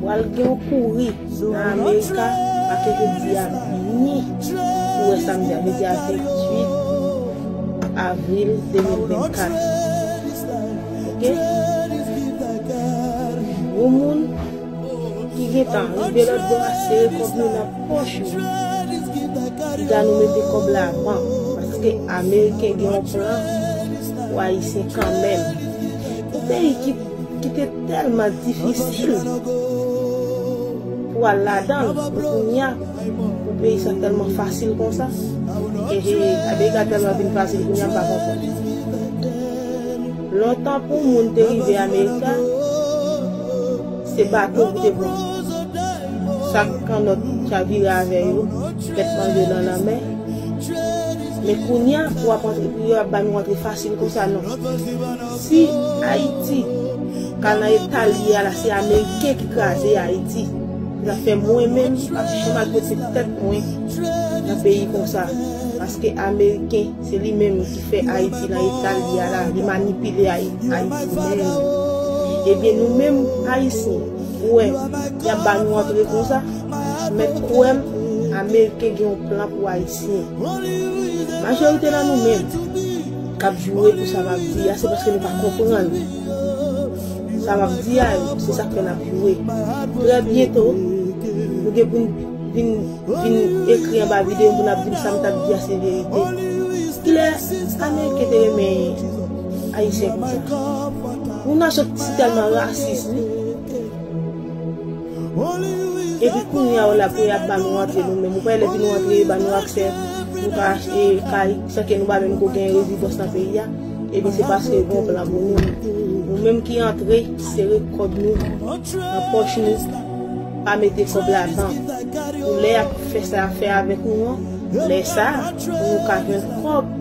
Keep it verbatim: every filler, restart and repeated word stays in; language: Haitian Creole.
Pral gen yon kouri nan Amerika, pa ke jodi a byen pou wè samdi a, jodi a venntuit avril de mil vennkat. Oke? Yon moun ki gentan rive lòt bò a, sere kòb nou nan pòch nou. Piga nou mete kòb la avan, paske Ameriken gen yon plan pou Ayisyen kanmenm. Yon peyi ki, ki te tèlman difisil pou al ladan l, pou kounye a, pou peyi sa tèlman fasil konsa. Ehe, Amerika tèlman vin fasil kounye a, m pa konprann. Lontan pou moun te rive Amerika, se bato pou te pran. Sak kannòt chavire avè yo, fèt manje nan lanmè. Men kounye a, pou ap antre, pou yo ap ba nou antre fasil konsa, non. Si Ayiti ka nan eta l ye a la, se Ameriken ki kraze Ayiti. Sa fè mwen menm, m ap janm al pote tèt mwen nan peyi konsa. Paske Ameriken, se li menm ki fè Ayiti nan eta l ye a la, li manipile Ay-, Ayiti menm. Ebyen, nou menm, Ayisyen, ou wè, y ap ba nou antre konsa, mèt kwè m, Ameriken gen yon plan pou Ayisyen. Majorite nan nou menm k ap joure pou sa m ap di a, se paske nou pa konprann sa m ap di a yo, se sa k fè n ap joure. Trè byento, nou gen pou n vin, vin ekri anba videyo pou n ap di m sa m t ap di a se verite. Kilè Ameriken te renmen Ayisyen konsa? Nou nasyon si tèlman rasis, wi. Epi kounye a, w la pou y ap ba nou antre nou menm. Ou pa lè pou nou antre, ba nou aksè, nou ka achte kay, san ke nou pa menm ko gen rezidans nan peyi a. Ebyen, se paske yo gen yon plan pou nou. Nou menm ki antre, sere kòb nou nan pòch nou, pa mete kòb ladan. Pou lè y ap fè sa y ap fè avèk nou an, lè sa a, pou nou ka jwenn kòb,